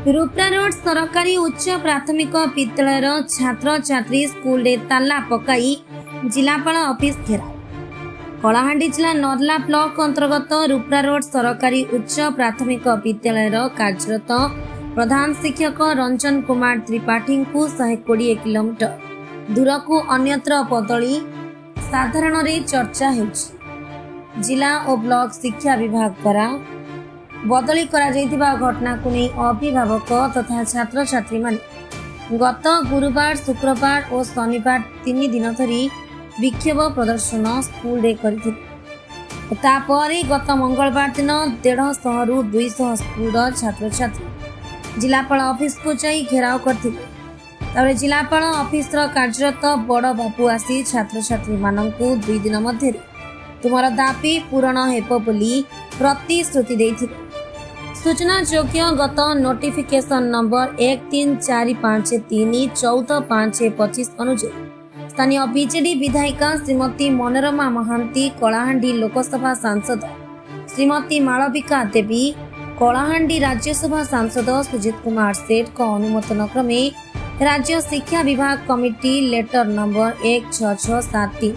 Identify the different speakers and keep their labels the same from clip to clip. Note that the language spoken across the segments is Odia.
Speaker 1: ରୁପ୍ରାରୋଡ ସରକାରୀ ଉଚ୍ଚ ପ୍ରାଥମିକ ବିଦ୍ୟାଳୟର ଛାତ୍ରଛାତ୍ରୀ ସ୍କୁଲରେ ତାଲା ପକାଇ ଜିଲ୍ଲାପାଳ ଅଫିସ ଘେରାଉ। କଳାହାଣ୍ଡି ଜିଲ୍ଲା ନର୍ଲା ବ୍ଲକ ଅନ୍ତର୍ଗତ ରୁପ୍ରାରୋଡ ସରକାରୀ ଉଚ୍ଚ ପ୍ରାଥମିକ ବିଦ୍ୟାଳୟର କାର୍ଯ୍ୟରତ ପ୍ରଧାନ ଶିକ୍ଷକ ରଞ୍ଜନ କୁମାର ତ୍ରିପାଠୀଙ୍କୁ 120 କିଲୋମିଟର ଦୂରକୁ ଅନ୍ୟତ୍ର ବଦଳି ସାଧାରଣରେ ଚର୍ଚ୍ଚା ହେଉଛି। ଜିଲ୍ଲା ଓ ବ୍ଲକ ଶିକ୍ଷା ବିଭାଗ ଦ୍ୱାରା ବଦଳି କରାଯାଇଥିବା ଘଟଣାକୁ ନେଇ ଅଭିଭାବକ ତଥା ଛାତ୍ରଛାତ୍ରୀମାନେ ଗତ ଗୁରୁବାର, ଶୁକ୍ରବାର ଓ ଶନିବାର 3 ଦିନ ଧରି ବିକ୍ଷୋଭ ପ୍ରଦର୍ଶନ ସ୍କୁଲରେ କରିଥିଲେ। ତାପରେ ଗତ ମଙ୍ଗଳବାର ଦିନ 150ରୁ 200 ସ୍କୁଲର ଛାତ୍ରଛାତ୍ରୀ ଜିଲ୍ଲାପାଳ ଅଫିସକୁ ଯାଇ ଘେରାଉ କରିଥିଲେ। ତାପରେ ଜିଲ୍ଲାପାଳ ଅଫିସର କାର୍ଯ୍ୟରତ ବଡ଼ ବାବୁ ଆସି ଛାତ୍ରଛାତ୍ରୀମାନଙ୍କୁ 2 ଦିନ ମଧ୍ୟରେ ତୁମର ଦାବି ପୂରଣ ହେବ ବୋଲି ପ୍ରତିଶ୍ରୁତି ଦେଇଥିଲେ। ସୂଚନାଯୋଗ୍ୟ, ଗତ ନୋଟିଫିକେସନ ନମ୍ବର 13453 14/5/25 ଅନୁଯାୟୀ ସ୍ଥାନୀୟ ବିଜେଡି ବିଧାୟିକା ଶ୍ରୀମତୀ ମନୋରମା ମହାନ୍ତି, କଳାହାଣ୍ଡି ଲୋକସଭା ସାଂସଦ ଶ୍ରୀମତୀ ମାଳବିକା ଦେବୀ, କଳାହାଣ୍ଡି ରାଜ୍ୟସଭା ସାଂସଦ ସୁଜିତ କୁମାର ସେଠଙ୍କ ଅନୁମୋଦନ କ୍ରମେ ରାଜ୍ୟ ଶିକ୍ଷା ବିଭାଗ କମିଟି ଲେଟର ନମ୍ବର 16673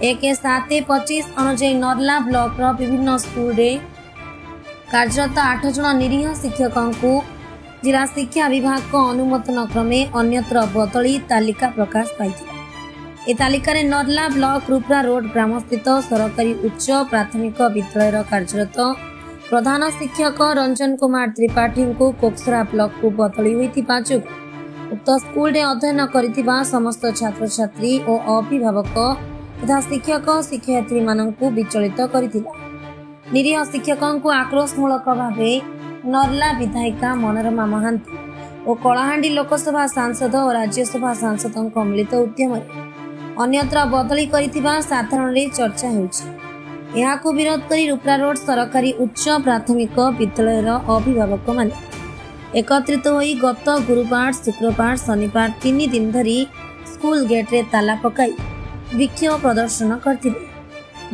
Speaker 1: 1/7/25 ଅନୁଯାୟୀ ନର୍ଲା ବ୍ଲକର ବିଭିନ୍ନ ସ୍କୁଲରେ କାର୍ଯ୍ୟରତ ଆଠ ଜଣ ନିରୀହ ଶିକ୍ଷକଙ୍କୁ ଜିଲ୍ଲା ଶିକ୍ଷା ବିଭାଗଙ୍କ ଅନୁମୋଦନ କ୍ରମେ ଅନ୍ୟତ୍ର ବଦଳି ତାଲିକା ପ୍ରକାଶ ପାଇଥିଲା। ଏ ତାଲିକାରେ ନର୍ଲା ବ୍ଲକ ରୁପ୍ରା ରୋଡ ଗ୍ରାମସ୍ଥିତ ସରକାରୀ ଉଚ୍ଚ ପ୍ରାଥମିକ ବିଦ୍ୟାଳୟର କାର୍ଯ୍ୟରତ ପ୍ରଧାନ ଶିକ୍ଷକ ରଞ୍ଜନ କୁମାର ତ୍ରିପାଠୀଙ୍କୁ କୋକସରା ବ୍ଲକକୁ ବଦଳି ହୋଇଥିବା ଯୋଗୁଁ ଉକ୍ତ ସ୍କୁଲରେ ଅଧ୍ୟୟନ କରିଥିବା ସମସ୍ତ ଛାତ୍ରଛାତ୍ରୀ ଓ ଅଭିଭାବକ ତଥା ଶିକ୍ଷକ ଶିକ୍ଷୟିତ୍ରୀମାନଙ୍କୁ ବିଚଳିତ କରିଥିଲା। ନିରୀହ ଶିକ୍ଷକଙ୍କୁ ଆକ୍ରୋଶମୂଳକ ଭାବେ ନର୍ଲା ବିଧାୟିକା ମନୋରମା ମହାନ୍ତି ଓ କଳାହାଣ୍ଡି ଲୋକସଭା ସାଂସଦ ଓ ରାଜ୍ୟସଭା ସାଂସଦଙ୍କ ମିଳିତ ଉଦ୍ୟମରେ ଅନ୍ୟତ୍ର ବଦଳି କରିଥିବା ସାଧାରଣରେ ଚର୍ଚ୍ଚା ହେଉଛି। ଏହାକୁ ବିରୋଧ କରି ରୁପ୍ରାରୋଡ ସରକାରୀ ଉଚ୍ଚ ପ୍ରାଥମିକ ବିଦ୍ୟାଳୟର ଅଭିଭାବକମାନେ ଏକତ୍ରିତ ହୋଇ ଗତ ଗୁରୁବାର, ଶୁକ୍ରବାର, ଶନିବାର 3 ଦିନ ଧରି ସ୍କୁଲ ଗେଟ୍ରେ ତାଲା ପକାଇ ବିକ୍ଷୋଭ ପ୍ରଦର୍ଶନ କରିଥିଲେ।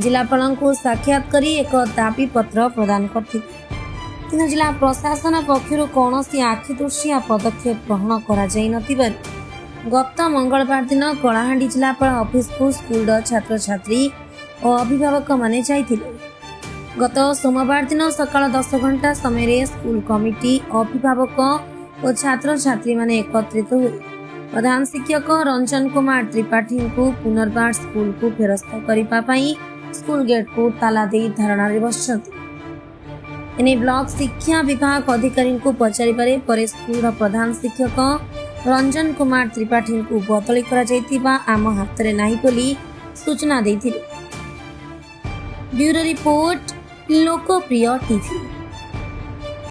Speaker 1: ଜିଲ୍ଲାପାଳଙ୍କୁ ସାକ୍ଷାତ କରି ଏକ ଦାବିପତ୍ର ପ୍ରଦାନ କରିଥିଲେ। କିନ୍ତୁ ଜିଲ୍ଲା ପ୍ରଶାସନ ପକ୍ଷରୁ କୌଣସି ଆଖିଦୃଶିଆ ପଦକ୍ଷେପ ଗ୍ରହଣ କରାଯାଇ ନଥିବାରୁ ଗତ ମଙ୍ଗଳବାର ଦିନ କଳାହାଣ୍ଡି ଜିଲ୍ଲାପାଳ ଅଫିସକୁ ସ୍କୁଲର ଛାତ୍ରଛାତ୍ରୀ ଓ ଅଭିଭାବକମାନେ ଯାଇଥିଲେ। ଗତ ସୋମବାର ଦିନ ସକାଳ 10 ଘଣ୍ଟା ସମୟରେ ସ୍କୁଲ କମିଟି, ଅଭିଭାବକ ଓ ଛାତ୍ରଛାତ୍ରୀମାନେ ଏକତ୍ରିତ ହୋଇ ପ୍ରଧାନ ଶିକ୍ଷକ ରଞ୍ଜନ କୁମାର ତ୍ରିପାଠୀଙ୍କୁ ପୁନର୍ବାର ସ୍କୁଲକୁ ଫେରସ୍ତ କରିବା ପାଇଁ ସ୍କୁଲ ଗେଟ୍କୁ ତାଲା ଦେଇ ଧାରଣାରେ ବସିଛନ୍ତି। ଏନେଇ ବ୍ଲକ ଶିକ୍ଷା ବିଭାଗ ଅଧିକାରୀଙ୍କୁ ପଚାରିବାରେ ପରେ ସ୍କୁଲର ପ୍ରଧାନ ଶିକ୍ଷକ ରଞ୍ଜନ କୁମାର ତ୍ରିପାଠୀଙ୍କୁ ବଦଳି କରାଯାଇଥିବା ଆମ ହାତରେ ନାହିଁ ବୋଲି ସୂଚନା ଦେଇଥିଲେ। ବ୍ୟୁରୋ ରିପୋର୍ଟ, ଲୋକପ୍ରିୟ ଟିଭି।